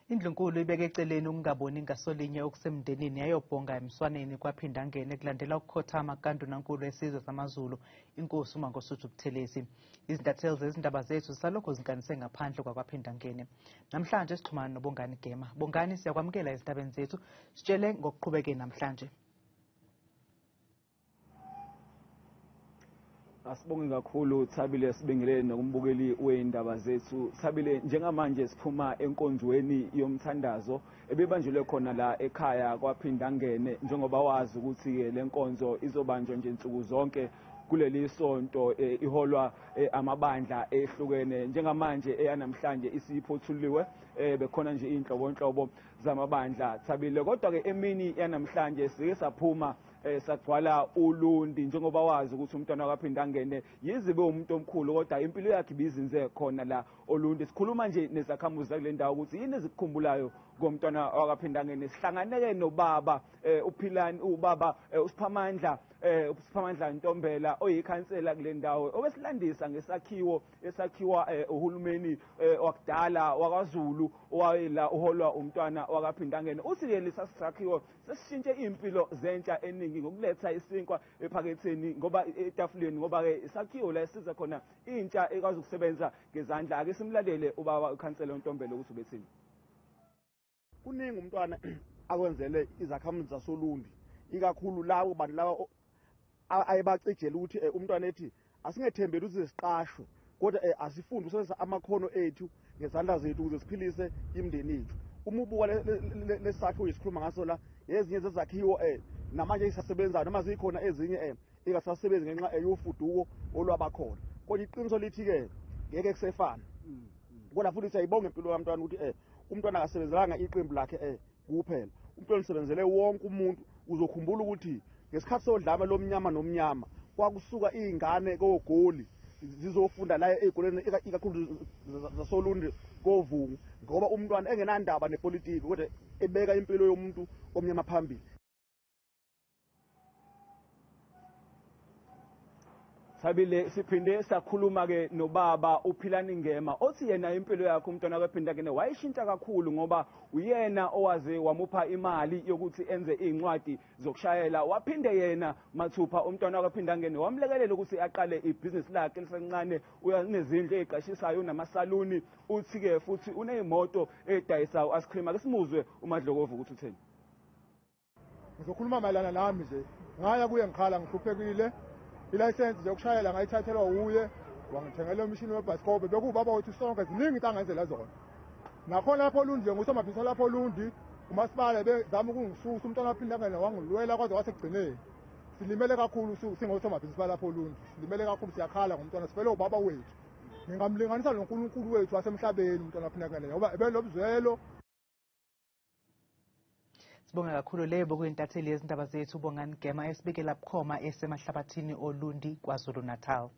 Indlunkulu ibeke eceleni ukungaboni ngasolinye okusemndenini yayobhonga emswaneni KwaPhindangene kulandela ukukhothama kukaNdunankulu wesizwe samaZulu inkosi uMangosuthu Buthelezi. Izintatheli zezindaba zethu zisalokhu zinkanise ngaphandle kwaKwaPhindangene. Namhlanje sixhumana noBongani Gema. Bongani, siyakwamukela ezindabeni zethu. Sitshele ngokuqhubeke namhlanje. Asibonge kakhulu Thabile, sibingelele nokumbukeli weindaba zethu. Thabile, njengamanje siphuma enkonzweni yomthandazo ebebanjelwe khona la ekhaya KwaPhindangene, njengoba wazi ukuthi-ke le nkonzo izobanjwa nje nsuku zonke kuleli sonto, iholwa amabandla ehlukene. Njengamanje eyanamhlanje isiphothuliwe, bekhona nje iy'nhlobonhlobo zamabandla, Thabile. Kodwa-ke emini yanamhlanje sike saphuma sagcwala Ulundi, njengoba wazi ukuthi umntwana wakwaPhindangene yizibe umuntu omkhulu, kodwa impilo yakhe ibizinze khona la Olundi. Sikhuluma nje nezakhamuzi zakule ndawo ukuthi yini ezikukhumbulayo ngomntwana wakwaPhindangene. Sihlanganeke nobaba uPhilani, ubaba uSiphamandla, uSiphamandla Ntombela oyikhansela kule ndawo, obesilandisa ngesakhiwo esakhiwa uhulumeni wakudala wakwaZulu owayela uholwa umntwana wakwaPhindangene. Uthi-ke lesasakhiwo sesishintshe iy'mpilo zentsha eningi ngokuletha isinkwa ephaketheni, ngoba etafuleni, ngoba-ke isakhiwo la esiza khona intsha ekwazi ukusebenza ngezandla. Ake simlalele ubaba ukhansela uNtombela ukuthi ubethini. Kuningi umntwana akwenzele izakhamuzi zasoLundi, ikakhulu labo bantu laba ayebacijela ukuthi umntwana ethi asingethembeli ukuthi siqashwe, kodwa asifunde ukusebenzisa amakhono ethu ngezandla zethu ukuze siphilise imindeni yethu. Uma ubuka lesakhiwo esikhuluma ngaso la, ezinye zezakhiwo namanje ezisasebenzayo noma zikhona ezinye engasasebenzi ngenxa yofuduko olwabakhona, kodwa iqiniso lithi-ke ngeke kusefana. Kodwa futhi siyayibonga impilo kamntwana ukuthi umntwana akasebenzelanga iqembu lakhe kuphela, umntwana usebenzele wonke umuntu. Uzokhumbula ukuthi ngesikhathi sodlame lomnyama nomnyama kwakusuka iy'ngane koGoli zizofunda la ey'koleni ikakhulu zasoLundi koVungu, ngoba umntwana engenandaba nepolitiki kodwa ebeka impilo yomuntu omnyama phambili. Thabile, siphinde sakhuluma-ke nobaba uPhilani Ngema, othi yena impilo yakhe umntwana wakwaPhindangene wayishintsha kakhulu, ngoba uyena owaze wamupha imali yokuthi enze iy'ncwadi zokushayela. Waphinde yena mathupha umntwana wakwaPhindangene wamlekelela ukuthi aqale ibhizinisi lakhe elisencane, unezindlu ey'qashisayo, unamasaluni, uthi-ke futhi uney'moto ey'dayisayo ice cream. Ake simuzwe uMadlokovu ukuthi utheni. Ngizokhuluma mayelana nami nje, ngaya kuye ngikhala ngihluphekile, ilayisensi nje yokushayela ngayithathelwa uye, wangithengela umshini webhasikobhe. Bekuwubaba wethu sonke, ziningi into angenzela zona. Nakhona lapho Olundi nje ngusomabhizinisi lapho Olundi, umasipala bezama ukungisusa, umntwana waPhindangene wangilwela kwaze kwasekugcineni. Silimele kakhulu singosomabhizinisi balapho Olundi, silimele kakhulu, siyakhala ngomntwana, sifele ubaba wethu. Ngingamlinganisa noNkulunkulu wethu wasemhlabeni umntwana waPhindangene, ngoba ebenobuzwelo. Sibonga kakhulu leyo bokuyintatheli yezindaba zethu Bongani Gema esibikela bukhoma esemahlabathini Olundi KwaZulu Natal.